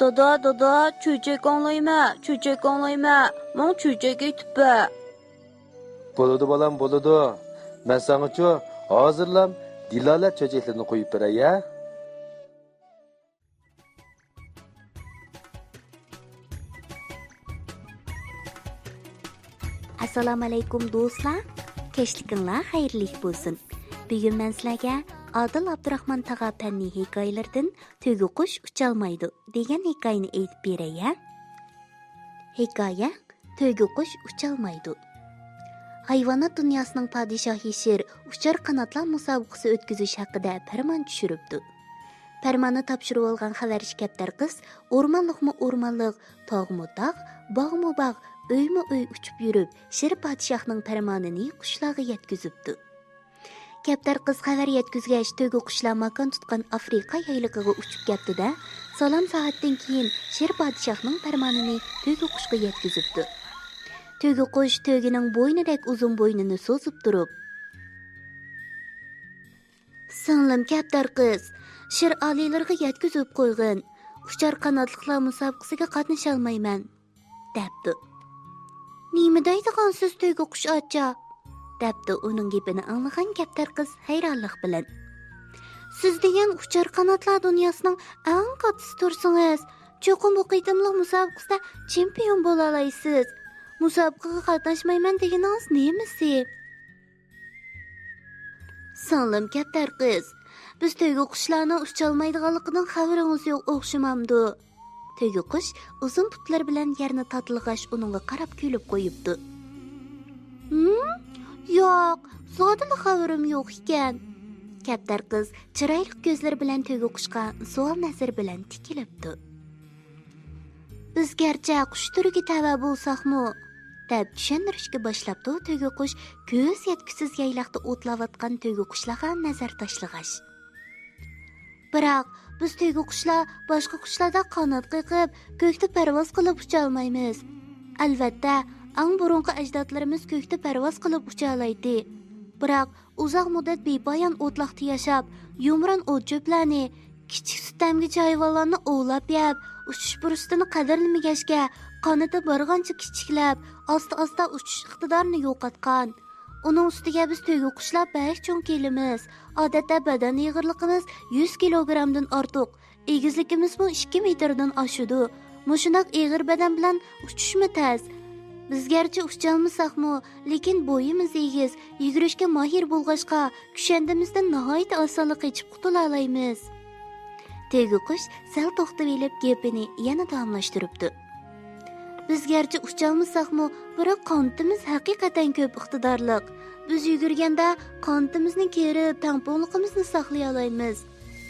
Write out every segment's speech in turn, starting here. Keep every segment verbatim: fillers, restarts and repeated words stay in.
دادا، دادا، چۆچەك ئاڭلايمەن، چۆچەك ئاڭلايمەن، ماڭا چۆچەك ئېيتىپ بەر. بولىدۇ بالام، بولىدۇ. مەن ساڭىچۇ ھازىرلام دىلالە چۆچەكلىرىنى قويۇپ بېرەي ھە. ئەسسالامۇئەلەيكۇم دوستلار، كەچلىكىڭلار خەيرلىك بولسۇن. بۈگۈن مەن سىلەرگە ئادىل ئابدۇراخمان تاغا پەننىي ھېكايىلىرىدىن تۆگە قۇش ئۇچالمايدۇ دېگەن ھېكايىنى ئېيتىپ بېرەي ھە. ھېكايە، تۆگە قۇش ئۇچالمايدۇ. ھايۋانات دۇنياسىنىڭ پادىشاھى شىر ئۇچار قاناتلار مۇسابىقىسى ئۆتكۈزۈش ھەققىدە پەرمان چۈشۈرۈپتۇ. پەرماننى تاپشۇرۇۋالغان خەۋەرچى كەپتەر قىز ئورمانلىقمۇ ئورمانلىق، تاغمۇ تاغ، باغمۇ باغ، ئۆيمۇ ئۆي ئۇچۇپ يۈرۈپ، شىر پادىشاھنىڭ پەرمانىنى قۇشلارغا يەتكۈزۈپتۇ. كەپتەر قىز خەۋەر يەتكۈزگەچ، تۆگە قۇشلار ماكان تۇتقان ئافرىقا يايلىقىغا ئۇچۇپ كەپتۇ-دە، سالام سائەتتىن كېيىن شىر پادىشاھنىڭ پەرمانىنى تۆگە قۇشقا يەتكۈزۈپتۇ. تۆگە قۇش تۆگىنىڭ بوينىدەك ئۇزۇن بوينىنى سوزۇپ تۇرۇپ، «سىڭلىم كەپتەر قىز، شىر ئالىيلىرىغا يەتكۈزۈپ قويغىن، ئۇچار قاناتلىقلار مۇسابىقىسىگە قاتنىشالمايمەن» دەپتۇ. «نېمە دەيدىغانسىز تۆگە قۇش ئاچا؟» دەپتۇ ئۇنىڭ گېپىنى ئاڭلىغان كەپتەر قىز ھەيرانلىق بىلەن. «سىز دېگەن ئۇچار قاناتلار دۇنياسىنىڭ ئەڭ كاتتىسى تۇرسىڭىز، چوقۇم بۇ قېتىملىق مۇسابىقىسىدە چېمپىيون بولالايسىز. مۇسابىقىگە قاتناشمايمەن دېگىنىڭىز نېمىسى؟» «سىڭلىم كەپتەر قىز، بىز تۆگە قۇشلارنىڭ ئۇچالمايدىغانلىقىدىن خەۋىرىڭىز يوق ئوخشىمامدۇ؟» تۆگە قۇش ئۇزۇن پۇتلىرى بىلەن يەرنى تاتىلىغاچ ئۇنىڭغا قاراپ كۈلۈپ قويۇپتۇ. «ھىم؟ ياق، زادىلا خەۋىرىم يوق ئىكەن.» كەپتەر قىز چىرايلىق كۆزلىرى بىلەن تۆگە قۇشقا سوئال نەزىرى بىلەن تىكىلىپتۇ. «بىز گەرچە قۇش تۈرىگە تەۋە بولساقمۇ»، دەپ چۈشەندۈرۈشكە باشلاپتۇ تۆگە قۇش كۆز يەتكۈسىز يايلاقتا ئوتلاۋاتقان تۆگە قۇشلارغا نەزەر تاشلىغاچ. «بىراق، بىز تۆگە قۇشلار باشقا قۇشلاردەك قانات قېقىپ، كۆكتە پەرۋاز قىلىپ ئۇچالمايمىز. ئەلۋەتتە، ئەڭ بۇرۇنقى ئەجدادلىرىمىز كۆكتە پەرۋاز قىلىپ ئۇچالايتتى. بىراق، ئۇزاق مۇددەت بىپايان ئوتلاقتا ياشاپ، يۇمران ئوت-چۆپلەرنى، كىچىك سۈتەمگىچە ھايۋانلارنى ئوۋلاپ يەپ، ئۇچۇش پۇرسىتىنى قەدىرلىمىگەچكە، قانىتى بارغانچە كىچىكلەپ، ئاستا-ئاستا ئۇچۇش ئىقتىدارىنى يوقاتقان. ئۇنىڭ ئۈستىگە بىز تۆگە قۇشلار بەك چوڭ كېلىمىز. ئادەتتە بەدەن ئېغىرلىقىمىز يۈز كىلوگرامدىن ئارتۇق، ئېگىزلىكىمىزمۇ ئىككى مېتىردىن ئاشىدۇ. مۇشۇنداق ئېغىر بەدەن بىلەن ئۇچۇشمۇ تەس. بىز گەرچە ئۇچالمىساقمۇ، لېكىن بويىمىز ئېگىز، يۈگۈرۈشكە ماھىر بولغاچقا، كۈشەندىمىزدىن ناھايىتى ئاسانلا قېچىپ قۇتۇلالايمىز.» تۆگە قۇش سەل توختىۋېلىپ گېپىنى يەنە داۋاملاشتۇرۇپتۇ. «بىز گەرچە ئۇچالمىساقمۇ، بىراق قانىتىمىز ھەقىقەتەن كۆپ ئىقتىدارلىق. بىز يۈگۈرگەندە قانىتىمىزنى كېرىپ، تەڭپۇڭلۇقىمىزنى ساقلىيالايمىز.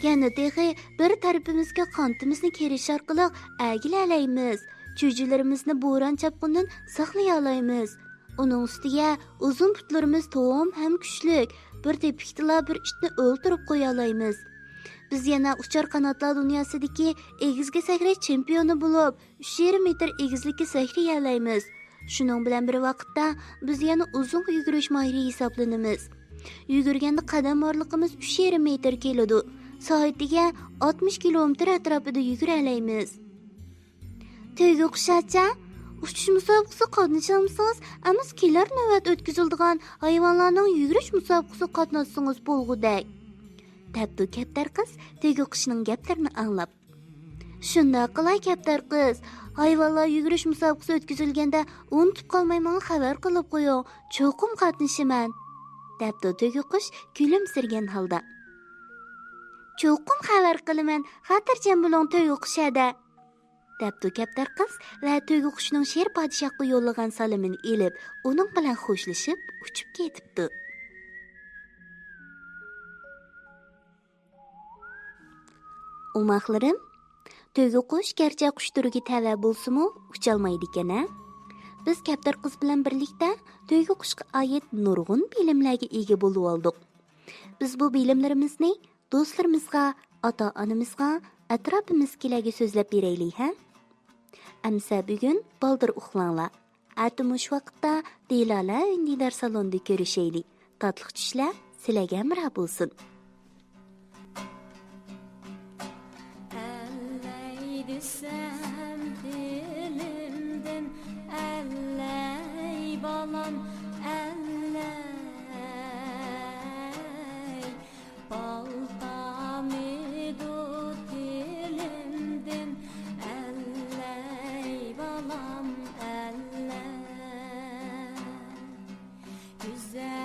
يەنە تېخى بىر تەرىپىمىزگە قانىتىمىزنى كېرىش ئارقىلىق ئەگىلەلەيمىز. چۈجىلىرىمىزنى بوران-چاپقۇندىن ساقلىيالايمىز. ئۇنىڭ ئۈستىگە ئۇزۇن پۇتلىرىمىز توم ھەم كۈچلۈك، بىر تېپىكتىلا بىر ئىتنى ئۆلتۈرۈپ قويالايمىز. بىز يەنە ئۇچار قاناتلار دۇنياسىدىكى ئېگىزگە سەكرەش چېمپىيونى بولۇپ، ئۈچ يېرىم مېتىر ئېگىزلىككە سەكرىيەلەيمىز. شۇنىڭ بىلەن بىر ۋاقىتتا، بىز يەنە ئۇزۇن يۈگۈرۈش ماھىرى ھېسابلىنىمىز. يۈگۈرگەندە قەدەم ئارىلىقىمىز ئۈچ يېرىم مېتىر كېلىدۇ. سائىتىگە ئاتمىش كىلومېتىر ئەتراپىدا يۈگۈرەلەيمىز.» «تۆگە قۇش ئاچا، ئۇچۇش مۇسابىقىسىگە قاتنىشالمىسىڭىز، ئەمىسە كېلەر نۆۋەت ئۆتكۈزۈلىدىغان ھايۋانلارنىڭ يۈگۈرۈش مۇسابىقىسىگە قاتناشسىڭىز بولغۇدەك»، دەپتۇ كەپتەر قىز تۆگە قۇشنىڭ گەپلىرىنى ئاڭلاپ. «شۇنداق قىلاي كەپتەر قىز، ھايۋانلار يۈگۈرۈش مۇسابىقىسى ئۆتكۈزۈلگەندە ئۇنتۇپ قالماي ماڭا خەۋەر قىلىپ قويۇڭ، چوقۇم قاتنىشىمەن.» دەپتۇ تۆگە قۇش كۈلۈمسىرىگەن ھالدا. «چوقۇم خەۋەر قىلىمەن، خاتىرجەم بولۇڭ تۆگە قۇش ھەدە.» دەپتۇ كەپتەر قىز ۋە تۆگە قۇشنىڭ شىر پادىشاھقا يوللىغان سالىمىنى ئېلىپ، ئۇنىڭ بىلەن خوشلىشىپ ئۇچۇپ كېتىپتۇ. ئوماقلىرىم، تۆگە قۇش گەرچە قۇش تۈرىگە تەۋە بولسىمۇ، ئۇچالمايدىكەن ھە. بىز كەپتەر قىز بىلەن بىرلىكتە تۆگە قۇشقا ئائىت نۇرغۇن بىلىملەرگە ئىگە بولۇۋالدۇق. بىز بۇ بىلىملىرىمىزنى دوستلىرىمىزغا، ئاتا-ئانىمىزغا، ئەتراپىمىزدىكىلەرگە سۆزلەپ بېرەيلى ھە. ئەمسە بۈگۈن بالدۇر ئۇخلاڭلار. ئەتە مۇشۇ ۋاقىتتا دىلالە ئۈندىدار سالونىدا كۆرۈشەيلى. تاتلىق چۈشلەر سىلەرگە ھەمراھ بولسۇن. دېسەم دىلىمدىن، ئەللەي بالام، ئەللەي. بال تامىدۇ تىلىمدىن، ئەللەي بالام، ئەللەي. گۈزەل